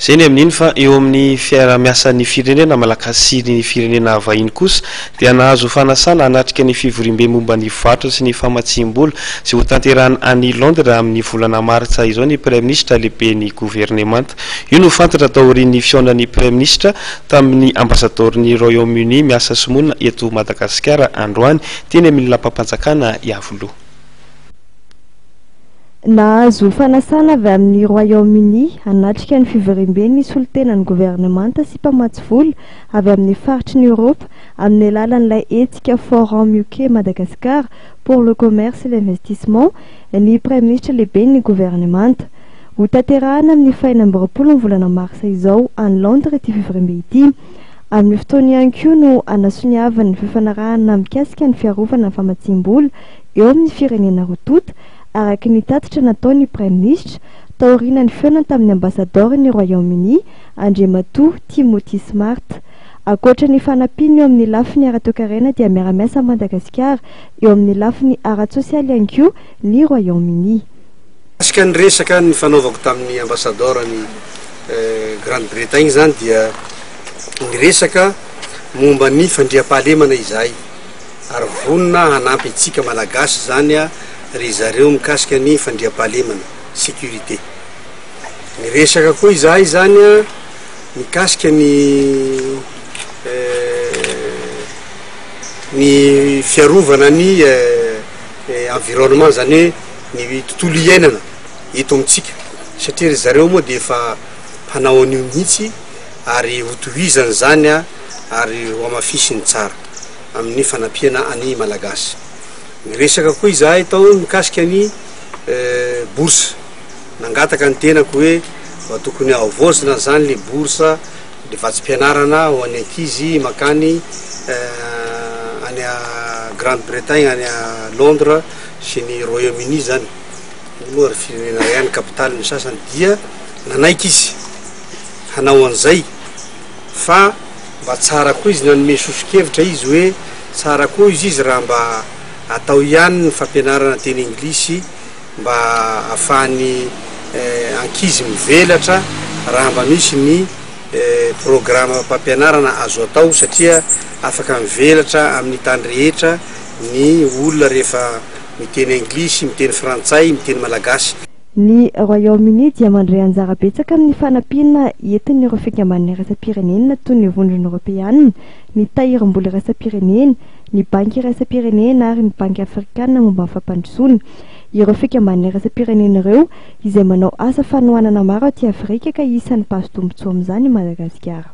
Izay ny amin'iny fa eo amin'ny fiarahamiasan'ny firenena malagasy sy ny firenena vahiny kosa dia nahazo fanasana hanatrika ny fivoriambe momba ny varotra sy ny famatsiam-bola izay hotanterahina any Londres amin'ny volana martsa izao ny Praiminisitra lehiben'ny governemanta. Io no fantatra taorian'ny fihaonan'ny Praiminisitra tamin'ny ambasadaoron'ny Royaume-Uni miasa sy monina eto Madagasikara androany teny amin'ny lapam-panjakana Iavoloha. Nahazo fanasana avy amin'ny Royaume-Uni hanatrika ny fivoriambe ny solontenan'ny governemanta sy mpamatsy vola avy amin'ny faritry ny Eoropa amin'ny alalan'ilay hetsika Forum UK Madagascar pour le commerce et l'investissement ny Praiminisitra lehiben'ny governemanta. Hotanterahana amin'ny faha 26 ny volana marsa izao any Londres ity fivoriambe ity. Amin'io fotoana ihany koa no hanasoniavany ny fifanarahana mikasika ny fiarovana ny famatsiam-bola eo amin'ny firenena roa tonta, araka ny tatitra nataon'ny Praiminisitra, taorian'ny fihaonany tamin'ny ambasadaoron'ny Royaume-Uni, Andriamatoa Timothy Smart. Ankoatra ny fanampiany eo amin'ny lafiny ara-toekarena dia miara-miasa amin'i Madagasikara eo amin'ny lafiny ara-tsosialy ihany koa ny Royaume-Uni. Mikasika ny resaka nifanaovako tamin'ny ambasadaoran'i Grande-Bretagne izany dia niresaka momba ny fandriampahalemana izahay. Ary vonona hanampy antsika Malagasy izany ry zareo mikasika ny fandriampahalemana, sécurité. Niresaka koa izahay izany mikasika ny ny fiarovana ny environnement, izany hoe ny tontolo iainana eto amintsika satria ry zareo moa dia efa hanao an'io mihitsy ary hotohizany izany ary hohamafisiny tsara. amin'ny fanampiana an'i Malagasy. Niresaka koa izahay tao mikasika ny bourse. Nangataka ny tenako hoe mba tokony havaozina izany le bourse, le vatsim-pianarana ho an'ny ankizy mankany any Grande Bretagne, any Londres sy ny Royaume-Uni izany. Iny moa ry firenena iray ihany, capitale ny sasany. Dia nanaiky izy hanao an'izay fa Mba tsara koa izy nanome soso-kevitra izy hoe tsara koa izy izy raha mba atao ihany ny fampianarana teny anglisy mba afahan'ny ankizy mivelatra raha mba misy ny programam-pampianarana azo atao satria afaka mivelatra amin'ny tany rehetra ny olona rehefa miteny anglisy, miteny frantsay, miteny malagasy. Ny Royaume-Uni dia mandray anjara betsaka amin'ny fanampiana entin'ireo fikambanana iraisam-pirenena toy ny Vondrona Eoropeana, ny Tahirim-bola Iraisam-pirenena, ny Banky Iraisam-pirenena ary ny Banky Afrikana momba ny Fampandrosoana. Ireo fikambanana iraisam-pirenena ireo izay manao asa fanohanana maro aty Afrika ka isan'ny mpahazo tombontsoa amin'izany i Madagasikara.